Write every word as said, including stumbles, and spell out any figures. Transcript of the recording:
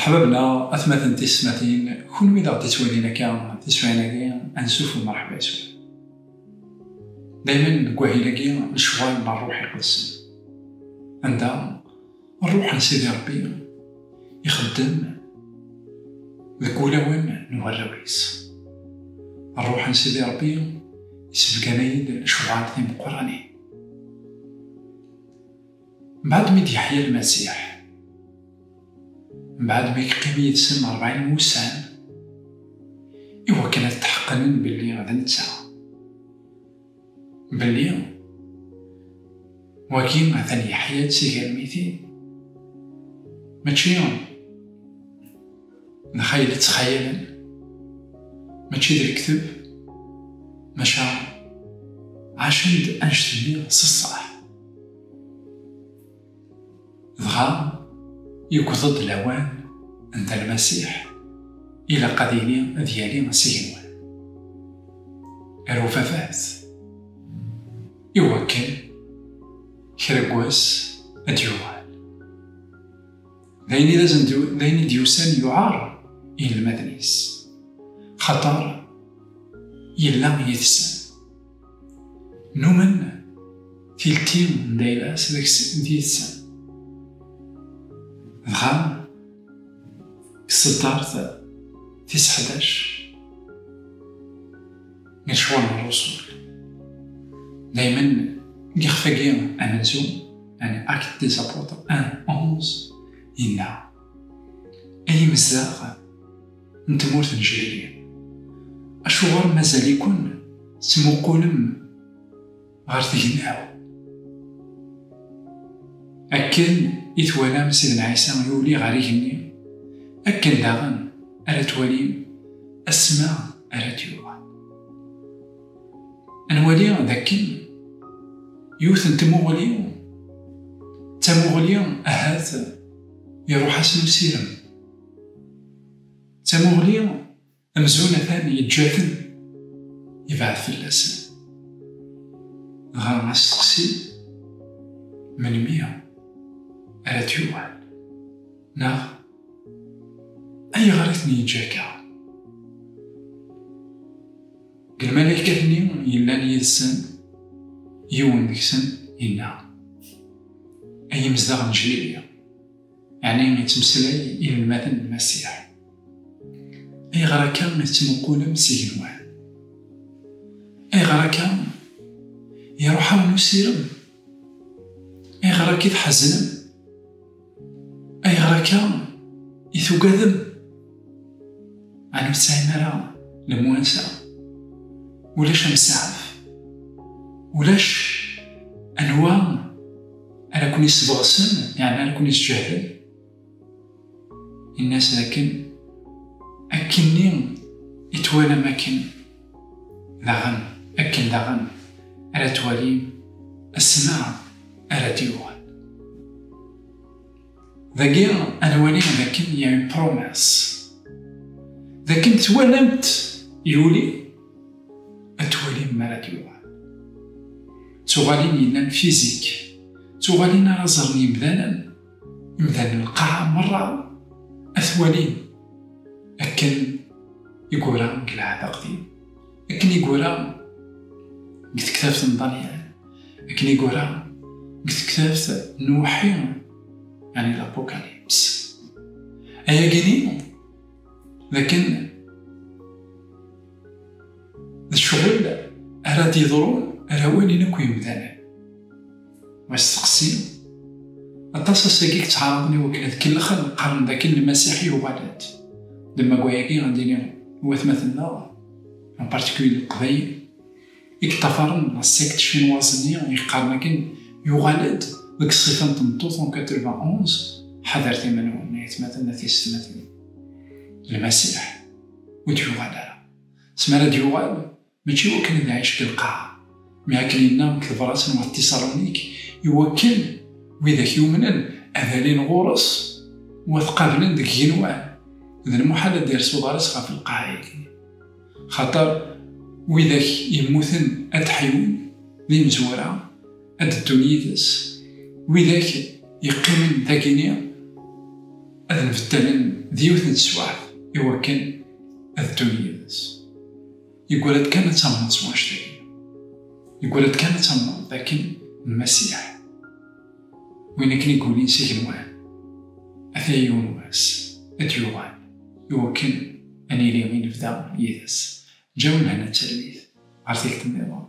Ḥbabna, atmaten, tisetmatin, kunwi d aɣ-d-ittwalin akka tiswiɛin-agi, ansuf u mṛeḥba yes-wen. Daymen deg wahil-agi n lecɣal n Ṛṛuḥ Iqedsen, anda Ṛṛuḥ n Sidi Ṛebbi ixeddem deg wulawen n warraw-is. Ṛṛuḥ n Sidi Ṛebbi isbeggan-iyi-d lecɣal timeqqranin. Mbeɛd mi d-yeḥya Lmasiḥ, mbeɛd mi yeqqim yid-sen ṛebɛin n wussan, iwakken ad tḥeqqnen belli d netta, belli wagi atan yeḥya-d si gar lmitin, mačči d xayel i ttxayalen, mačči d lekteb, maca ɛacen-d annect-nni s ṣṣeḥ. Dɣa yewweḍ-d lawan anda Lmasiḥ ilaq ad yili, ad yali s igenwan ar ubabat, iwakken kra n wass ad d-yuɣal. D ayen i d asen-d-, d ayen i d-yusan yuɛer i inelmaden-is, xaṭer yella yid-sen. Numen tilti n Daylas deg-s, d yid-sen. Dɣa deg tseddart tis ḥdac n lecɣal n Ṛṛusul, daymen deg yixef-agi amenzu, yani Actes des Apôtres un onze, yenna: Ay imezdaɣ n tmurt n Jlili, acuɣer mazal-iken tettmuqulem ɣer tgennaw? Akken i twalam Sidna Ɛisa yuli ɣer igenni, akken daɣen ara twalim asma ara d-yuɣal. Ad nwali d akken yiwet n tmuɣli, d tamuɣli ahat iruḥ-asen usirem, d tamuɣli amzun atan yeǧǧa-ten, yebɛed fell-asen. Dɣa asteqsi, melmi ara d-yuɣal? Neɣ ayɣer i ten-yeǧǧa akka? Deg lmalaykat-nni yellan yid-sen, yiwen deg-sen yenna: Ay imezdaɣ n Jlili, yeɛni yettmeslay i inelmaden n Lmasiḥ, ayɣer akka i tettmuqulem s igenwan? Ayɣer akka iruḥ-awen usirem? Ayɣer akka i tḥeznem? Ayɣer akka i tugadem? Ɛni ur tesɛim ara lemwansa? Ulac amsaɛef? Ulac anwa ara ken-isebɣsen, yeɛni ara ken-isǧehden? Inna-as dakken akkenni i twalam akken, daɣen, akken daɣen ara twalim asma ara d-yuɣal. Dagi ad nwali dakken y a une promesse. Dakken twalamt yuli, ad twalim mi ara d-yuɣal. D tuɣalin yellan fizik, d tuɣalin ara ẓren yimdanen, imdanen n lqaɛa merra, ad t-walin akken i yura deg Lɛehd Aqdim, akken i yura deg tektabt n Danyal, akken i yura deg tektabt n Uwḥi, yeɛni l'Apocalypse. Ayagi-ni d akken d ccɣel ara d-yeḍrun, ara walin akk yemdanen. Asteqsi, aṭas ass-agi i yettɛaraḍen i wakken ad kellxen, qqaren dakken Lmasiḥ yuɣal-d. Deg wayagi ad d-iniɣ i watmaten-nneɣ, en particulier Leqbayel, i yeṭṭafaren la secte chinoise-nni i yeqqaren akken yuɣal-d deg ṣṣifa n tmeṭṭut en quatre-vingt-onze. Ḥadret iman-nwen, ay atmaten, a tisetmatin. Lmasiḥ ur d-yuɣal ara. S mi ara d-yuɣal, mačči i wakken ad iɛic deg lqaɛa, mi akken yenna deg tebrat n wat Tiṣalunik, i wakken widak yumnen ad alin ɣur-s u ad t-qablen deg igenwan. D lmuḥal ad d-ires uḍar-is ɣef lqaɛa-agi, xaṭer widak yemmuten ad d-ḥyun d imezwura, ad d-ddun yid-s. Widak yeqqimen dagini, ad nbeddalen d yiwet n teswaɛt i wakken ad ddun yid-s. Yeggra-d kan ad tamneḍ s wanect-agi. Yeggra-d kan ad tamneḍ d akken Lmasiḥ, win akken i yulin s igenwan, ata yiwen wass ad d-yuɣal i wakken ad nili i nebda yid-s. Ǧǧaw lehna d talwit ɣer tikkelt nniḍen.